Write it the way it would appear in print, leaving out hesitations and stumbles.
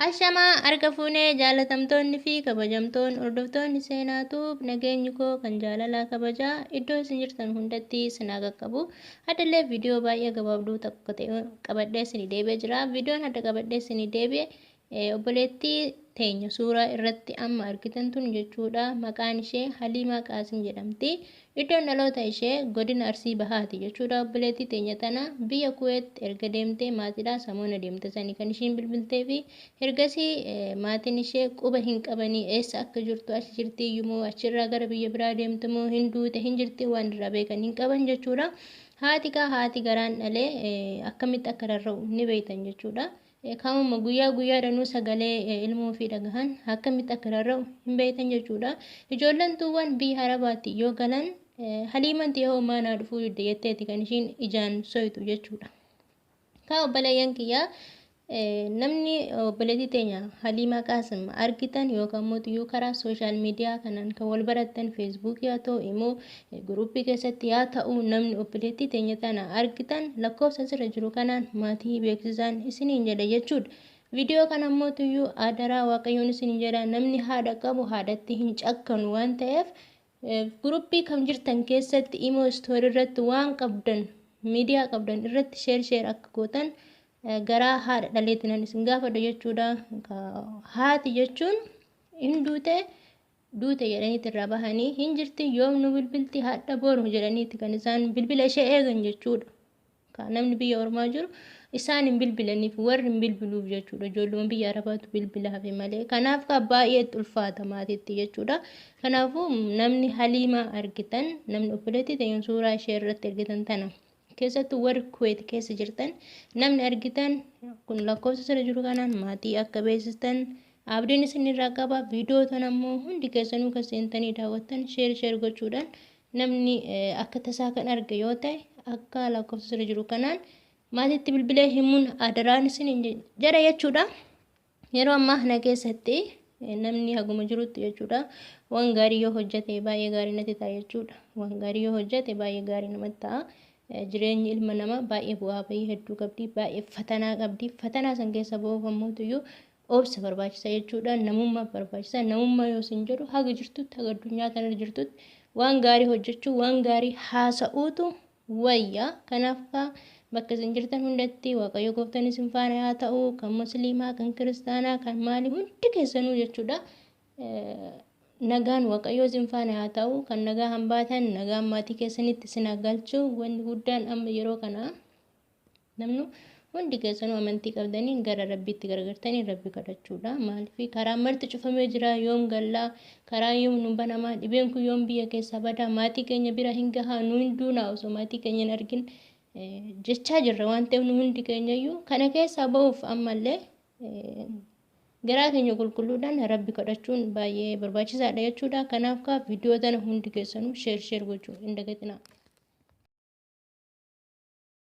Ashamaa harka fuunee jaalatamtoonni fi kabajamtoonni hordoftoonni Seenaa Tube nageenyi koo kan jaalalaa kabajaa iddoo isin jirtan hundatti isin haa qaqqabu. Addallee viidiyoo baay'ee gabaabduu tokko ta'e qabadhee isinii deebi'ee jira. Viidiyoon adda qabadhee isinii deebi'e obboleettii teenya suuraa irratti amma argitan tun jechuudha. Maqaan ishee Haliimaa Qaasim jedhamti. Iddoon dhaloota ishee godina Arsii Bahaati jechuudha. Obboleettii teenya tana biyya Kuweet erga deemtee maatiidhaa samoona deemte sanii kan ishiin bilbiltee fi ergasii maatiin ishee quba hin qabanii eessa akka jirtu, achi jirti iyyuu achirraa gara biyya biraa deemte moo hin duute hin jirti waan irraa beekan hin qaban jechuudha. Haati kaa haati garaan dhalee akkamitti akka rarra'u ni beektan jechuudha. Kaamuma guyyaa guyyaadhanuu sagalee ilmoo ofii dhagahan akkamitti akka rarra'u hin beektan jechuudha. Ijoolleen tuuwwan biyya Arabaatti yoo galan Haliimanti yoo maanaa dhufuu didde jetteeti kan ishiin ijaan soytu jechuudha. Kaa obboleeyyan kiyyaa, namni obboleettii teenya Haliimaa Qaasim argitan yookaan mootiyyuu karaa social media kanaan kan wal barattan, Feesbuukii haa ta'u, immoo guruppii keessatti haa ta'u, namni obboleettii teenya tana argitan lakkoofsa asirra jiru kanaan maatii beeksisaan isiniin jedha jechuudha. Viidiyoo kana mootiyyuu adaraa Waaqayyoon isiniin jedha, namni haadha qabu haadhatti hin cakkanu waan ta'eef, guruppii kam jirtan keessatti imo story irratti waan qabdan, miidiyaa qabdan irratti share share akka gootan garaa haadha dhaleetinan isin gaafadha jechuudha. Haati jechuun hin duute duute jedhaniiti irraa bahanii, hin jirti, yoom nu bilbilti, haadha boru jedhaniiti kan isaan bilbila ishee eegan jechuudha. Namni biyya ormaa jiru isaan hin bilbilaniif, warri hin bilbiluuf jechuudha. Ijoolluma biyya Arabaatu bilbilaafi malee. Kanaaf ka baay'ee ulfaata maatiitti jechuudha. Kanaafuu namni Haliimaa argitan, namni obboleettii ta'een suuraa ishee irratti argitan tana, keessattuu warri Kuweet keessa jirtan, namni argitan kun lakkoofsa sirra jiru kanaan maatii akka beeksistan abdiin isinirraa qaba. Viidiyoo tana immoo hundi keessanuu kan seentanii daawwattan share share gochuudhaan namni akka tasaa kan arge yoo ta'e akka lakkoofsa sirra jiru kanaan maatiitti bilbilee himuun adaraan isin jedha jechuudha. Yeroo ammaa kana keessatti namni haguma jirutti jechuudha waan gaarii yoo hojjete baay'ee gaarii natti ta'a jechuudha. Waan gaarii yoo hojjete baay'ee gaarii namatti ta'a. Jireenyi ilma namaa baay'ee bu'aa bahii hedduu qabdi, baay'ee fatanaa qabdi. Fatanaa san keessa ba'uuf ammoo obsa barbaachisa jechuudha. Namummaa barbaachisa. Namummaa yoo isin jedhu, haga jirtutti, haga addunyaa kanarra jirtutti waan gaarii hojjechuu, waan gaarii haasa'uutu wayya. Kanaaf bakka isin jirtan hundatti Waaqayyo gooftaan isin faana haa ta'u. Kan musliimaa, kan kiristaanaa, kan maalii hundi keessanuu jechuudha. Nagaan Waaqayyo isin faana haa ta'u. Kan nagaa hambaatan nagaan maatii keessanitti isin haa galchu. Wanni guddaan amma yeroo kana namni hundi keessanuu amantii qabdanii gara Rabbiitti gargartanii Rabbi kadhachuudha. Maaliif karaa marti cufamee jira, yoom gallaa, karaa yoom nu banamaa, dhibeen kun yoom biyya keessaa badaa, maatii keenya bira hin gahaa, nu hin duunaa osoo maatii keenya hin argin jechaa jirra waan ta'eef, nu hundi keenyayyuu kana keessaa ba'uuf ammallee garaa keenya qulqulluudhaan Rabbi kadhachuun baay'ee barbaachisaadha jechuudha. Kanaaf kaa viidiyoo tana hundi keessanuu share share gochuu hin dagatinaa.